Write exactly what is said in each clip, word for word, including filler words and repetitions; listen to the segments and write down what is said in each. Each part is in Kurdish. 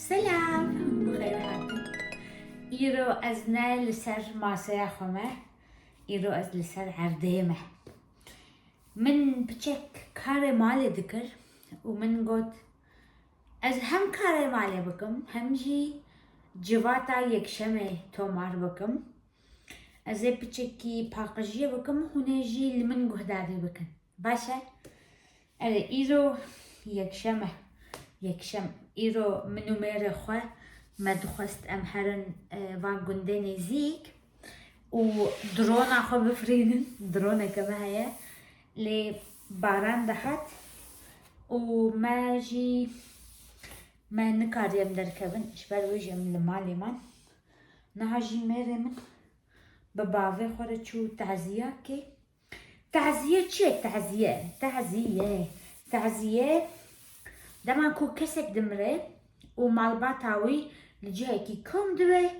Selam, hûn bi xêr hatin. Îro ez ne li ser maseya xwe me, îro ez li ser erdê me. Min piçek karê malê dikir û min got, ez hem karê malê bikim, hem jî civata yekşemê tomar bikim. Ez ê piçekî paqijiyê bikim, hûn ê jî li min guhdarî bikin. Baş e? Erê, îro yekşem e. Yekşem. Îro min û mêrê xwe me dixwest em herin, e, va gundê nêzîk û drona xwe bifirînin. Droneke me heye. Lê baran dihat û me jî, me nikarî em derkevin. Ji ber wê jî em li malê man. Niha jî mêrê min bi bavê xwe re çû taziyakê. Taziye çi ye? Taziye, taziye, taziye. Dema ku kesek dimire û malbata wî li cihekî kom dibe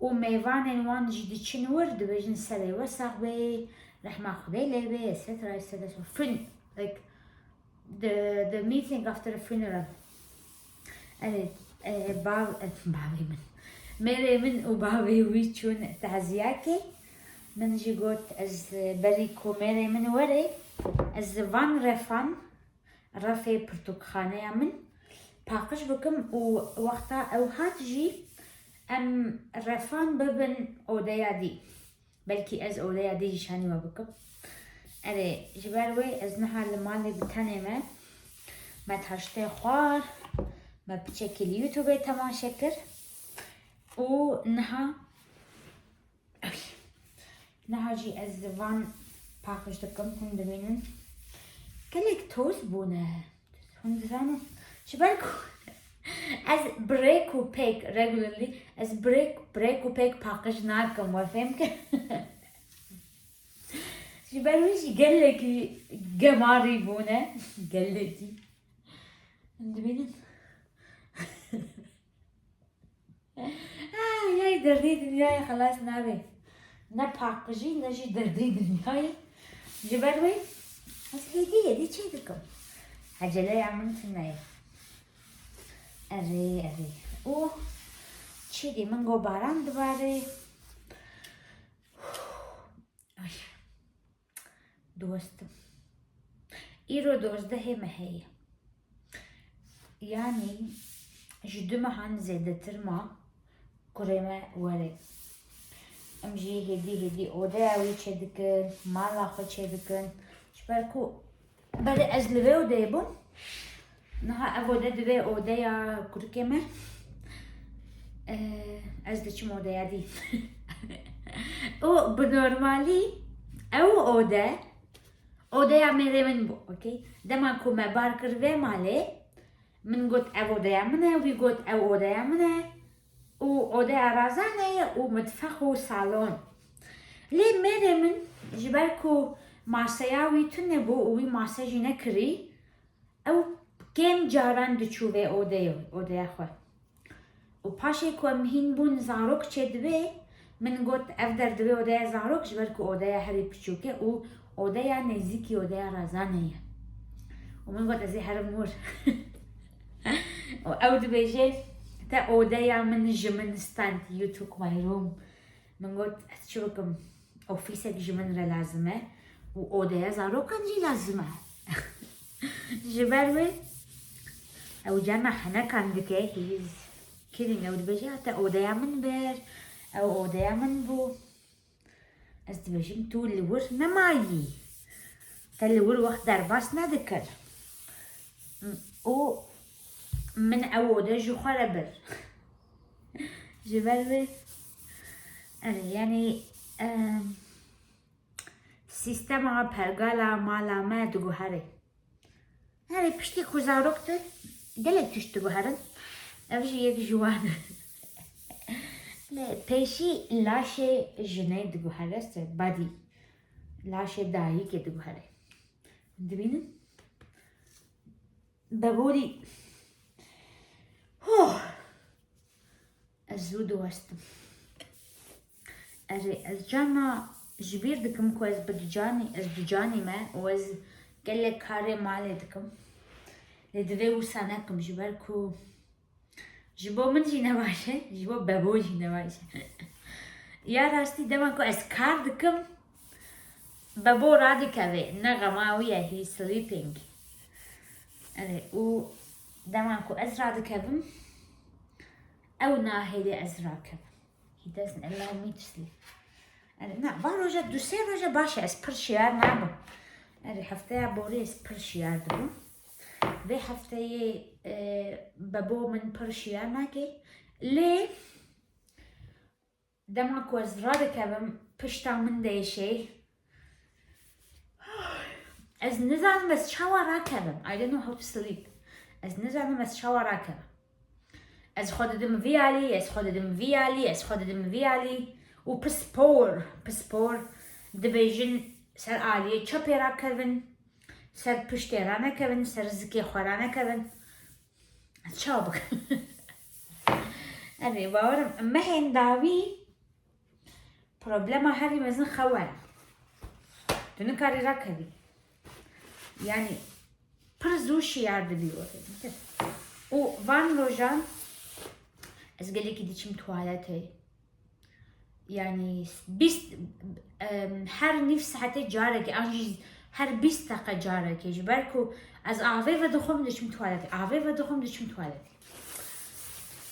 û mêvanên wan jî diçin wir, dibêjin serê we sax be, rehma Xwedê lê be, et cetera, et cetera. Fin, like, the, the meeting after a funeral. Erê, e, bav-, e, bavê min. Mêrê min û bavê wî çûn taziyakê. Min jî got, ez, e, berî ku mêrê min were, ez van refan, refê pirtûkxaneya min paqij bikim û wexta ew hat jî em refan bibin odeya dî. Belkî ez odeya dî jî şanî we bikim. Erê, ji ber wê ez niha li malê bi tenê me. Me taştê xwar, me piçekî li YouTube temaşe kir. Û niha, niha jî ez van paqij dikim, hûn dibînin. Gelek toz bûne. Hûn dizanin, ji ber ku ez bi rêk û pêk regularly, ez bi rêk, bi rêk û pêk paqij nakim, we fêm kir? Ji ber wî jî gelekî gemarî bûne. Gelekî. Hûn dibînin? Ay, ay, derdê dinyayê xelas nabe. Ne paqijî, ne jî derdê dinyayê. Ji ber wê ez hêdî hêdî çê dikim. Eceleya min tune ye. Erê, erê. Û çêdî min got baran dibare. Ay. Diwestim. Îro dozdehê mehê ye. Yanî ji du mehan zêdetir ma kurê me were. Em jî hêdî hêdî odeya wî çêdikin, mala xwe çêdikin. Ji ber ku berê ez li vê odeyê bûm. Niha ev ode divê odeya kurikê me. Ee, ez diçim odeya dî. Û bi normalî ew ode, odeya mêrê min bû, okey? Dema ku me bar kir vê malê, min got, ev odeya min e, wî got, ew odeya min e. Û odeya razanê ye û mitfex û salon. Lê mêrê min, ji ber ku maseya wî tune bû û wî mase jî nekirî, ew kêm caran diçû vê odeyê, odeya xwe. Û paşê ku em hîn bûn, zarok çêdibe, min got, ev der divê odeya zarok, ji ber ku odeya herî piçûk e û odeya nêzîkî odeya razanê ye. Û min got, ez ê herim wir. Û ew dibêje, te odeya min ji min stand, you took my room. Min got, ez çi bikim? Ofîsek ji min re lazim e û odeya zarokan jî lazim e. Ji ber wê ew carna henekan dike, he is kidding, ew dibêje, ya te odeya min bir, ew odeya min bû. Ez dibêjim, tu li wir nemayî. Te li wir wext derbas nedikir. Û min ew ode ji xwe re bir. Ji ber vê, erê, yanî, em, sîstema pergala mala me diguhere. Erê, piştî ku zarok te gelek tişt diguherin. Ev jî yek ji wan e. Lê pêşî laşê jinê diguhere, se body. Laşê dayikê diguhere. Dibînin? Beborî. Huh. Ez zû diwestim. Erê, ez carna ji bîr dikim ku ez bi ducanî, ez ducanî me û ez gelek karê malê dikim. Lê divê wisa nekim, ji ber ku Ji bo min jî ne baş e, ji bo Bebo jî ne baş e. Ya rastî dema ku ez kar dikim, Bebo radikeve, ne xema wî ye, he's sleeping. Erê, û dema ku ez radikevim, ew nahêle ez rakevim. He doesn't allow me to sleep. Erê, na, van roja, du sê roja baş e, ez pir şiyar nabim. Erê, hefteya borî ez pir şiyar dibim. Vê hefteyê, e, Bebo min pir şiyar nake. Lê dema ku ez radikevim, pişta min diêşe. Ez nizanim ez çawa rakevim. I don't know how to sleep. Ez nizanim ez çawa rakevim. Ez xwe didim vî alî, ez xwe didim vî alî, ez xwe didim vî alî. Û pispor, pispor dibêjin ser aliyê çepê rakevin, ser piştê ranekevin, ser zikê xwe ranekevin. Ez çawa bikim? Erê, bawerim, mehên dawî problema herî mezin xew e. Tu nikarî rakevî. Yanî, pir zû şiyar dibî were. Û van rojan ez gelekî diçim tuwaletê. Yanî bîst, em, her nîv saetê carekê, an jî her bîst deqe carekê. Ji ber ku ez avê vedixwim, diçim tuwaletê. Avê vedixwim, diçim tuwaletê.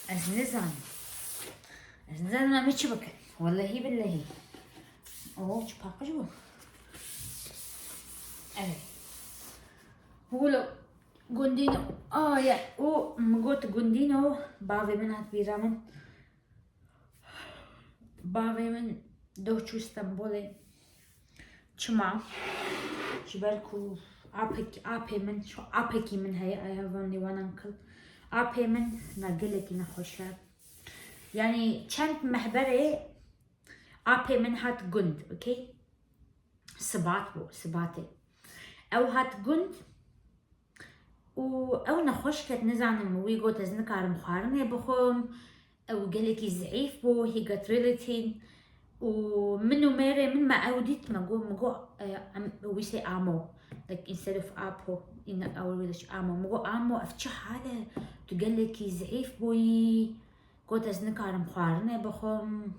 Ez nizanim. Ez nizanim em ê çi bikin. Wellehî billehî. Oo, çi paqij bû. Evet. Wilo gundîno. Aya, û min got gundîno, bavê min hat bîra min. Bavê min doh çû Stenbolê. Çima? Ji ber ku apek-, apê min, şu apekî min heye, I have only one uncle. Apê min na gelekî nexweş e. Yanî çend meh berê apê min hat gund, okey? Sibat bû, sibatê. Ew hat gund û ew nexweş ket, nizanim, wî got, ez nikarim xwarinê bixwim. Ew gelekî zeîf bû, he got really thin. Û min û mêrê min me ew dît, me got, me got, e, em, wî say amo. Like, instead of apo, in our village, amo. Me got, amo, ev çi hal e? Tu gelekî zeîf bûyî. Got, ez nikarim xwarinê bixwim.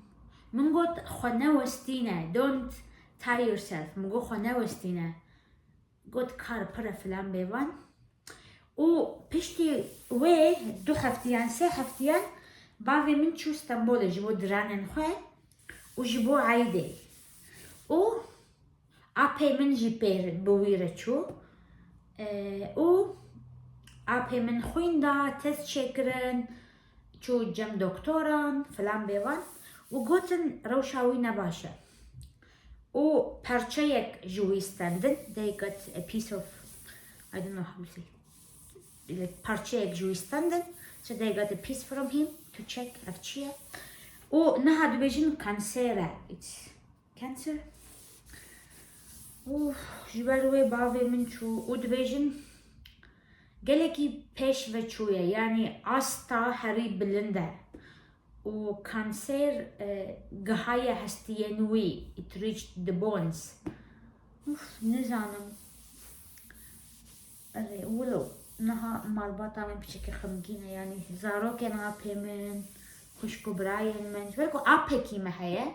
Min got, xwe newestîne, don't tie yourself. Min got, xwe newestîne. Got, kar pir e filan bêvan. Û piştî wê du heftiyan, sê heftiyan bavê min çû Stenbolê ji bo diranên xwe û ji bo eydê. Û apê min jî pê bi wî re çû. E, û apê min xwîn da, test çêkirin, çû cem doktoran, filan bêvan û gotin rewşa wî ne baş e. Û perçeyek ji wî stendin, they got a piece of, I don't know how to say, like, parçeyek ji wî stendin, so they got a piece from him to check ev çi ye. Û niha dibêjin kanser e, it's cancer. Û ji ber wê bavê min çû û dibêjin gelekî pêş ve çûye, yanî asta herî bilind e. Û kanser, e, gihaye hestiyên wî, it reached the bones. Uf, nizanim. Erê, wilo, niha malbata min piçekî xemgîn e, yanî zarokên apê min, xwişk û birayên min, ji ber ku apekî me heye.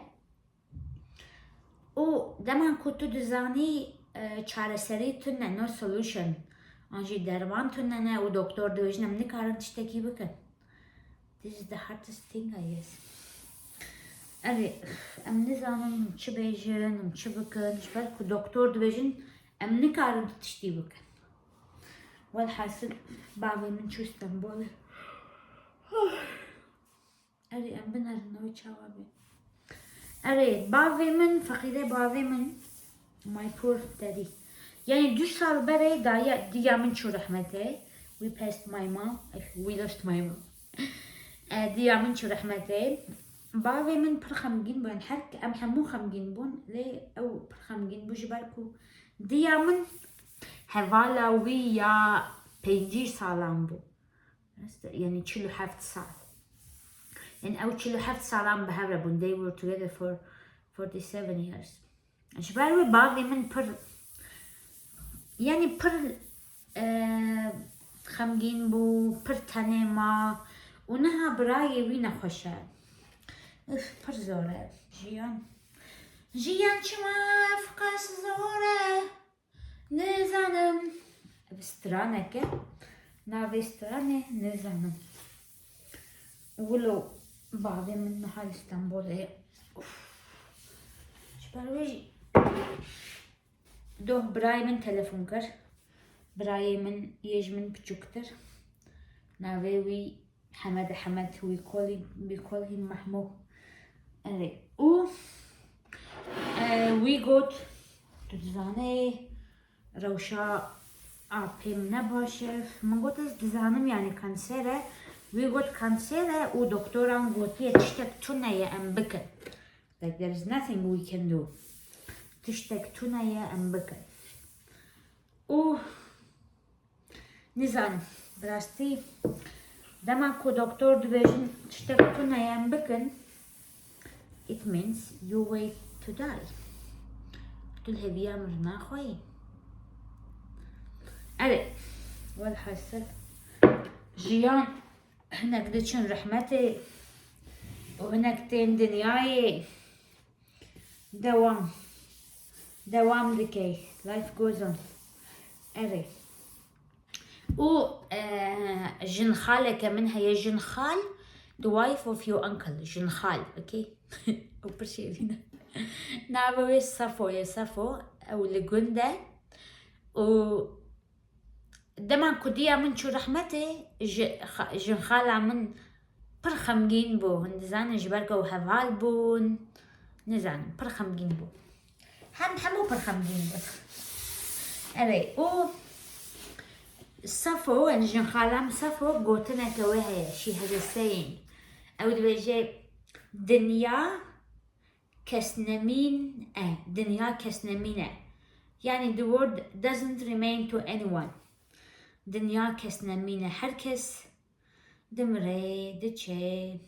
Û dema ku tu dizanî, e, çareserî tune, no solution, an jî derman tune ne û doktor dibêjin em nikarin tiştekî bikin. This is the hardest thing, I guess. Erê, em nizanin em çi bêjin, em çi bikin, ji ber ku doktor dibêjin em nikarin tu tiştî bikin. Welhasil, bavê min çû Stenbolê. Erê, em binerin ew çawa bê. Erê, bavê min, feqîrê bavê min, my poor daddy. Yanî du sal berê daya, diya min çû rehmetê. We passed my mom, we lost my mom. E, diya min çû rehmetê. Bavê min pir xemgîn bû, yanî her, em hemû xemgîn bûn, lê ew pir xemgîn bû ji ber ku diya min hevala wî ya pêncî salan bû. Yanî çil û heft sal. Yanî ew çil û heft salan bi hev re bûn. They were together for forty seven years. Ji ber wê bavê min pir, yanî pir, e, xemgîn bû, pir tenê ma Û niha birayê wî nexweş e. Uf, pir zor e. Jiyan. Jiyan çima ev qas zor e? Nizanim. Ev stranek e. Navê stranê nizanim. Wilo bavê min niha li Stenbolê. Uf. Ji ber wê jî doh birayê min telefon kir. Birayê min yê ji min biçûktir. Navê wî Hemed e, Hemed, we call him, we call him Mahmû. Erê. Û, e, wî got, tu dizanê rewşa apê min ne baş e. Min got, ez dizanim, yani kanser e. Wî got, kanser e û doktoran gotiye tiştek tune ye em bikin. Like, there is nothing we can do. Tiştek tune ye em bikin. Û nizanim, bi rastî dema ku doktor dibêjin tiştek tune ye em bikin, it means you wait to die. Tu li hêviya mirina xwe yî. Erê, welhasil, jiyan hinek diçin rehmetê û hinek tên dinyayê. Dewam. Dewam dike. Life goes on. Erê. Û, e, jinxaleke min heye, jinxal, the wife of your uncle, jinxal, okay? Ew pir şêrîn e. Navê wê Sefo ye, Sefo. Ew li gund e. Û dema ku diya min çû rehmetê, ji, xa-, jinxala min pir xemgîn bû. Hûn dizanin ji ber ku ew heval bûn. Nizanim, pir xemgîn bû. Hem, hemû pir xemgîn bûn. Erê, û Sefo, yani jinxala min Sefo, gotineke wê heye. She has a saying. Ew dibêje, dinya kesnemîn e. Dinya kesnemîn e. Yani the world doesn't remain to anyone. Dinya kesnemîn e. Her kes dimire, diçe.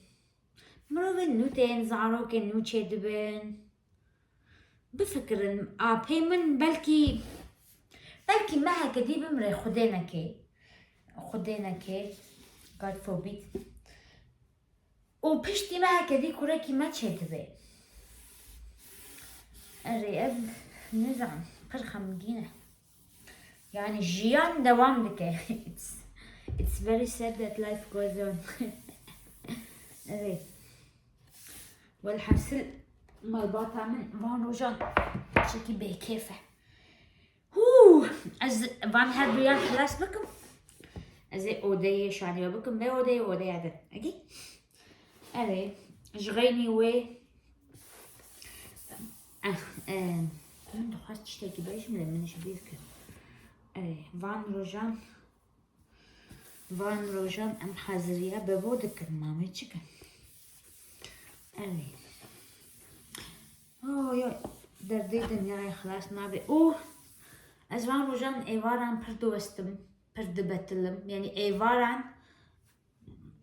Mirovên nû tên, zarokên nû çêdibin. Bifikirin, apê min belkî, belkî meheke dî bimire, Xwedê neke. Xwedê neke. God forbid. Û piştî meheke dî kurekî me çêdibe. Erê, ev, nizanim, pir xemgîn e. Yani jiyan dewam dike. It's, it's very sad that life goes on. Erê. Welhasil, malbata min van rojan çekî bêkêf e. Hû! Ez van her duyan xilas bikim. Ez ê odeyê şaniya bikim, vê odeyê, odeya din. Egî? Erê, ji xeynî wê. Eh, eh, min dixwest tiştekî bêjim, lê min ji bîr kir. Erê, van rojan, van rojan em haziriya bebo dikin, mamê çi kin? Erê. Oy, oy, derdê dinyayê xilas nabe. Û ez van rojan êvaran pir diwestim, pir dibetilim. Yani êvaran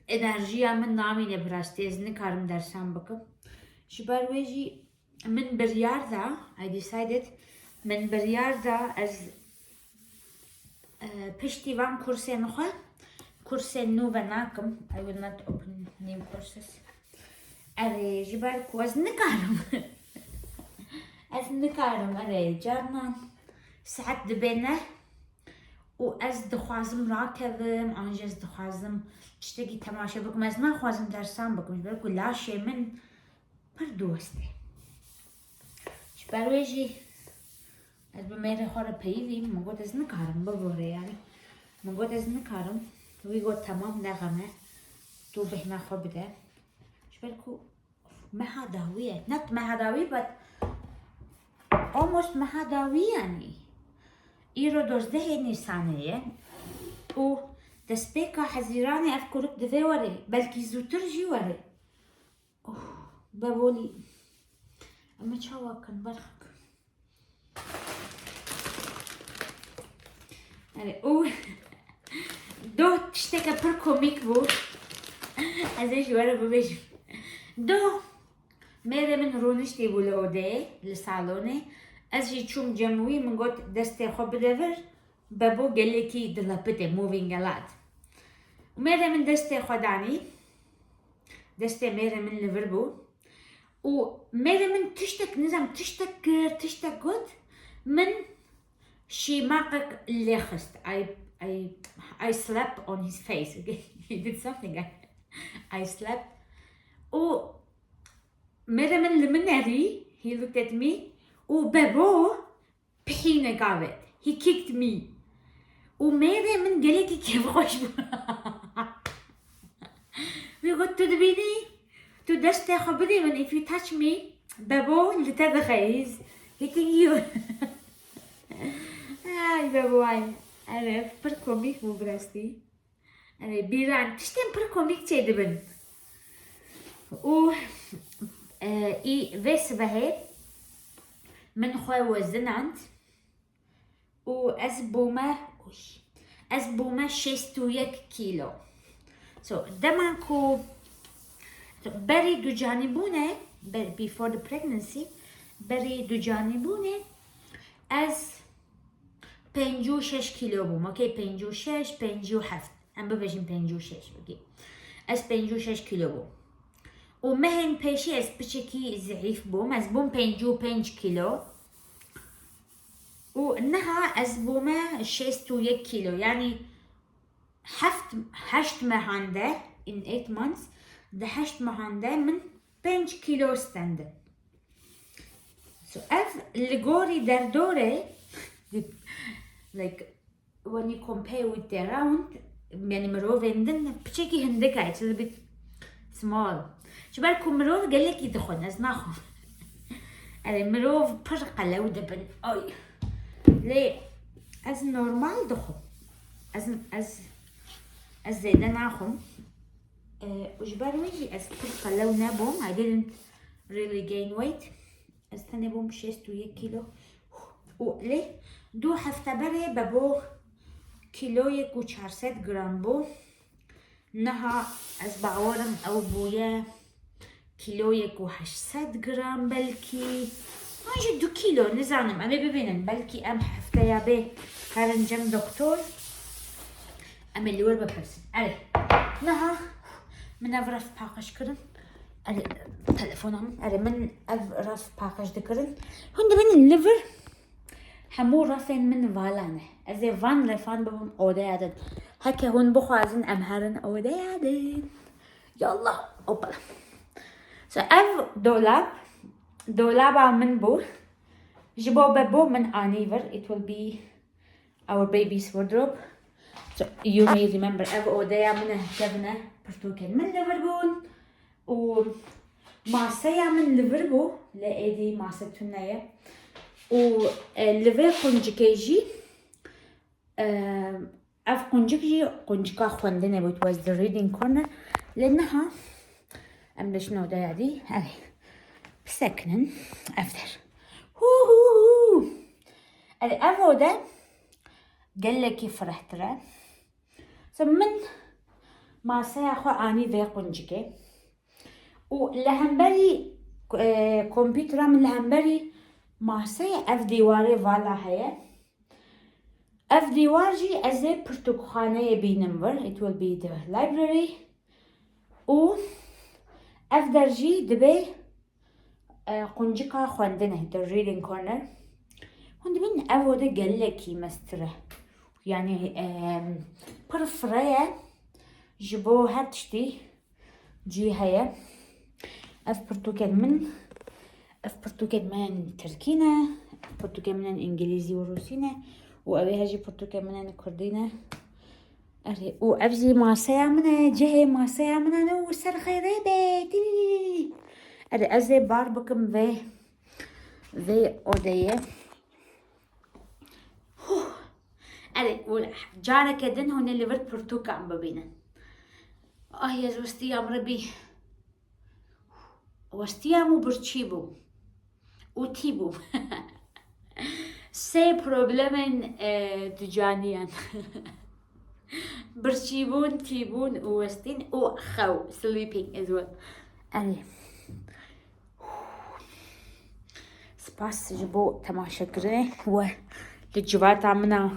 enerjiya min namîne bi rastî, ez nikarim dersan bikim. Ji ber wê jî min biryar da, I decided, min biryar da ez, e, piştî van kursên xwe, kursên nû ve nakim. I will not open new courses. Erê, ji ber ku ez nikarim. Ez nikarim, erê, carnan saet dibe neh û ez dixwazim rakevim, an jî ez dixwazim tiştekî temaşe bikim. Ez naxwazim dersan bikim, ji ber ku laşê min pir diweste. Ji ber wê jî ez bi mêrê xwe re peyivîm, min got ez nikarim, bibore yani. Min got ez nikarim. Wî got temam, ne xem e. Tu bêhna xwe bide. Ji ber ku meha dawî ye. Not meha dawî, but almost meha dawî yani. Îro dozdehê Nîsanê ye. Û destpêka Hezîranê ev kurik divê were. Belkî zûtir jî were. Oh, bebolî. Em ê çawa kin, berxik. Erê, û doh tişteke pir komîk bû. Ez ê ji we re bibêjim. Doh mêrê min rûniştî bû li odeyê, li salonê. Ez jî çûm cem wî, min got, destê xwe bide vir. Bebo gelekî dilepite, moving a lot. Û mêrê min destê xwe danî. Destê mêrê min li vir bû. Û mêrê min tiştek, nizam, tiştek kir, tiştek got. Min şîmaqek lê xist. I, I, I slapped on his face. He did something. I, I slapped. Û mêrê min li min nerî. He looked at me. Û bebo pihîne gavê. He kicked me. Û mêrê min gelekî kêfxweş bû. Wî got, "Tu dibînî? Tu destê xwe bidî min, if you touch me, bebo li te dixe, he's hitting you." Ay bebo ay. Erê, pir komîk bû bi rastî. Erê, bîran, tiştên pir komîk çêdibin. Û, e, î vê sibehê min xwe wezinand û ez bûme, uy, ez bûme şêst û yek kîlo. So, dema ku berî ducanîbûnê, ber-, before the pregnancy, berî ducanîbûnê, ez pêncî û şeş kîlo bûm, okey, pêncî û şeş, pêncî û heft. Em bibêjin pêncî û şeş, okey. Ez pêncî û şeş kîlo bûm. Û mehên pêşî ez piçekî zeîf bûm, ez bûm pêncî û pênc kîlo. Û niha ez bûme şêst û yek kîlo. Yanî heft, heşt mehan de, in eight months, di heşt mehan de min pênc kîlo stendim. So, ev li gorî derdorê, like, when you compare with the round, yani mirovên din piçekî hindik e, it's a little bit small. Ji ber ku mirov gelekî dixwin, ez naxwim. Erê, mirov pir qelew dibin. Ay. Lê ez normal dixwim. Ez, ez, ez zêde naxwim. E, û ji ber wê jî ez pir qelew nebûm. I didn't really gain weight. Ez tenê bûm şêst û yek kîlo. Û lê du hefte berê bebo kîloyek û çar sed gram bû. Niha ez bawer im ew bûye kîloyek û heşt sed gram belkî. An jî du kîlo, nizanim. Em ê bibînin. Belkî em hefteya bê herin cem doktor. Em ê li wir bipirsin. Erê. Niha min ev ref paqij kirin. Erê, telefona min. Erê, min ev ref paqij dikirin. Hûn dibînin li vir hemû refên min vala ne. Ez ê van refan bibim odeya din. Heke hûn bixwazin em herin odeya din. Yallah, hopala. So, ev dolab, dolaba min bû. Ji bo bebo min anî vir. It will be our baby's wardrobe. So, you may remember, ev odeya min e, kevin e, pirtûkên min li vir bûn. Û maseya min li vir bû, lê êdî mase tune ye. Û, e, li vê quncikê jî, e, ev quncik jî quncika xwendinê bû, it was the reading corner. Lê niha em diçin odeya dî, erê, bisekinin ev der. Hû, hû, hû. Erê, ev ode gelekî firehtir e. So min maseya xwe anî vê quncikê. Û li hemberî, e, kompîtera min li hemberî maseyê ev dîwarê vala heye. Ev dîwar jî ez ê pirtûkxaneyê bînim vir. It will be the library. Û ev der jî dibe, e, quncika xwendinê, the reading corner. Hûn dibînin ev ode gelekî mestir e. Yanî, e, pir fireh e. Ji bo her tiştî cî heye. Ev pirtûkên min, ev pirtûkên min tirkî ne, ev pirtûkên min ên îngilîzî û rûsî ne û ew ê hejî pirtûkên min ên kurdî ne. Erê, û ev jî maseya min e, cihê maseya min e û ser xêrê be. Tî. Erê, ez ê bar bikim vê, vê odeyê. Huh. Erê, wele, careke din hûn ê li vir pirtûkan bibînin. Ay, ez westiyam Rebî. Westiyam û birçî bûm. Û tî bûm. Sê problemên, e, dicaniyan. Birçîbûn, tîbûn û westîn û xew, sleeping as well. Erê. Spas ji bo temaşekirinê we li civata min a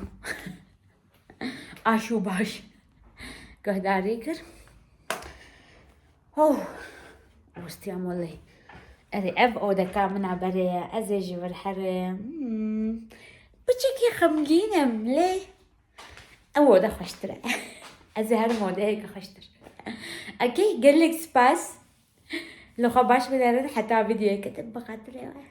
aş û baş guhdarî kir. Oh, westiyam welê. Erê, ev odeka min a berê ye. Ez ê ji vir herim. Hmm. Piçekî xemgîn im lê ew ode xweştir e. Ez ê herim odeyeke xweştir. Okey, gelek spas. Li xwe baş binerin heta vîdeoyeke din bi xatirê we.